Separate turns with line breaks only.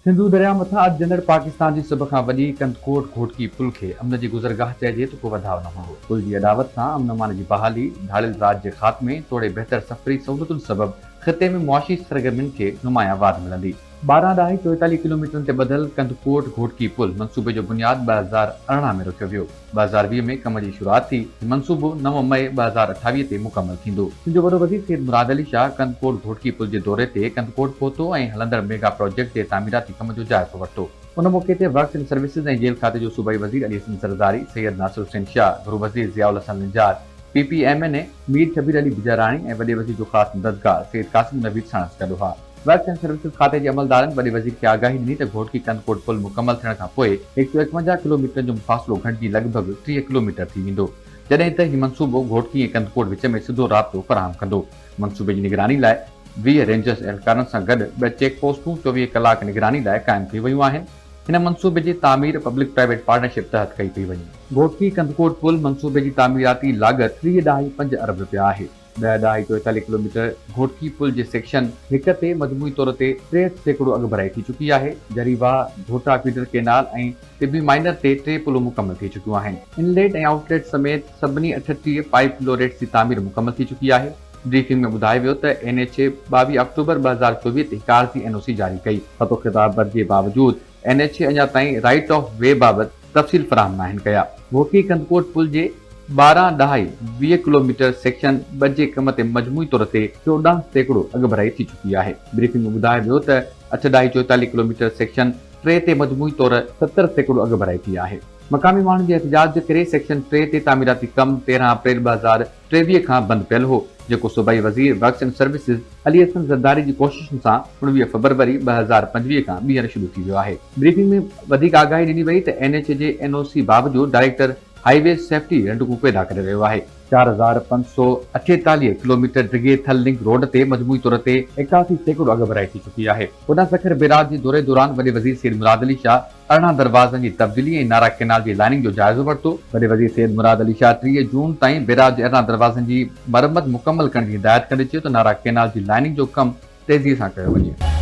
سنڌو درياء مٿان اڏجندڙ پاڪستان جي سڀ کان وڏي ڪنڌڪوٽ گهوٽڪي پل کي امن جي گذرگاهه چئجي ته ڪو وڌاء نه هوندو. پل جي اڏاوت سان امن امان جي بحالي، ڌاڙيل راڄ جي خاتمي توڙي بهتر سفري سهولتن سبب خطي ۾ معاشي سرگرمين کي نمايان واڌ ملندي. ٻارهن ڏهائي چوئيتاليهه ڪلوميٽرن تي ٻڌل ڪنڌڪوٽ گهوٽڪي پل منصوبي جو بنياد 2018 ۾ رکيو ويو. 2020 ۾ ڪم جي شروعات ٿي، هي منصوبو 9 مئي 2028 تي مڪمل ٿيندو. سنڌ جو وڏو وزير سيد مراد علي شاهه ڪنڌڪوٽ گهوٽڪي پل جي دوري تي ڪنڌڪوٽ پهتو ۽ هلندڙ ميگا پراجيڪٽ جي تعميراتي ڪم جو جائزو ورتو. ان موقعي تي ورڪس اينڊ سروسز ۽ جيل کاتي جو صوبائي وزير علي حسن زرداري، سيد ناصر حسين شاهه، گهرو وزير Zia ul Hassan Lanjar, P P M N A Mir Shabbir Ali Bijarani ۽ وڏي وزير جو خاص مددگار سيد قاسم نويد ساڻس گڏ هئا. ورڪس اينڊ سروسز کاتي جي عملدارن وڏي وزير کي آگاهي ڏني ته گهوٽڪي ڪنڌڪوٽ پل مڪمل ٿيڻ کان پوء 151 ڪلوميٽرن جو مفاصلو گهٽجي لڳ ڀڳ 30 ڪلوميٽر ٿي ويندو جڏهن ته هي منصوبو گهوٽڪي ۽ ڪنڌڪوٽ وچ ۾ سڌو رابطو فراهم ڪندو. منصوبي جي نگراني لاء 20 رينجرز اهلڪارن سان گڏ ٻه چيڪ پوسٽون 24 ڪلاڪ نگراني لاء قائم ڪيون ويون آهن. هن منصوبي جي تعمير پبلڪ پرائيويٽ پارٽنرشپ تحت ڪئي پئي وڃي. گهوٽڪي ڪنڌڪوٽ پل منصوبي جي تعميراتي لاڳت 30 ڏهائي پنج ارب رپيا آهي. ڏهه ڏهائي چوئيتاليهه ڪلوميٽر گهوٽڪي پل جي سيڪشن هڪ تي مجموعي طور تي 63% اڳڀرائي ٿي چڪي آهي. جري واهه، گهوٽا فيڊر ڪينال ۽ طبي مائنر تي ٽي پلون مڪمل ٿي چڪيون آهن. ان ليٽ ۽ آئوٽ ليٽ سميت سڀني 38 پائيپ فلوريٽس جي تعمير مڪمل ٿي چڪي آهي. بريفنگ ۾ ٻڌايو ويو ته اين ايڇ اي 22 آڪٽوبر 2024 تي هڪ عارضي اين او سي جاري ڪئي. خط و خطابت جي باوجود اين ايڇ اي اڃا تائين رائيٽ آف وي بابت تفصيل فراهم ناهن ڪيا. گهوٽڪي ڪنڌڪوٽ پل جي ٻارهن ڏهائي 20 ڪلوميٽر سيڪشن ٻه جي ڪم تي مجموعي طور تي 14% اڳڀرائي ٿي چڪي آهي. بريفنگ ۾ ٻڌايو ويو ته اٺ ڏهائي 44 ڪلوميٽر سيڪشن ٽي تي مجموعي طور 70% اڳڀرائي ٿي آهي. مقامي ماڻهن جي احتجاج جي ڪري سيڪشن ٽي تي تعميراتي ڪم 13 اپريل 2023 کان بند پيل هو، جيڪو صوبائي وزير works and services Ali Hassan Zardari جي ڪوششن سان 19 فبروري 2025 کان ٻيهر شروع ٿي ويو آهي. بريفنگ ۾ وڌيڪ آگاهي ڏني وئي ته اين ايڇ اي جي اين او سي باوجود ڊائريڪٽر هائي ويز سيفٽي رنڊڪون پيدا ڪري رهيو آهي. 4548 ڪلوميٽر ڊگهي ٿل لنڪ روڊ تي مجموعي طور تي 81% اڳڀرائي ٿي چڪي آهي. هوڏانهن سکر بيراج جي دوري دوران وڏي وزير سيد مراد علي شاهه 18 دروازن جي تبديلي ۽ نارا ڪئنال جي لائننگ جو جائزو ورتو. وڏي وزير سيد مراد علي شاهه 30 جون تائين بيراج جي 18 دروازن جي مرمت مڪمل ڪرڻ جي هدايت ڪندي چيو ته نارا ڪئنال جي لائننگ جو ڪم تيزي سان ڪيو وڃي.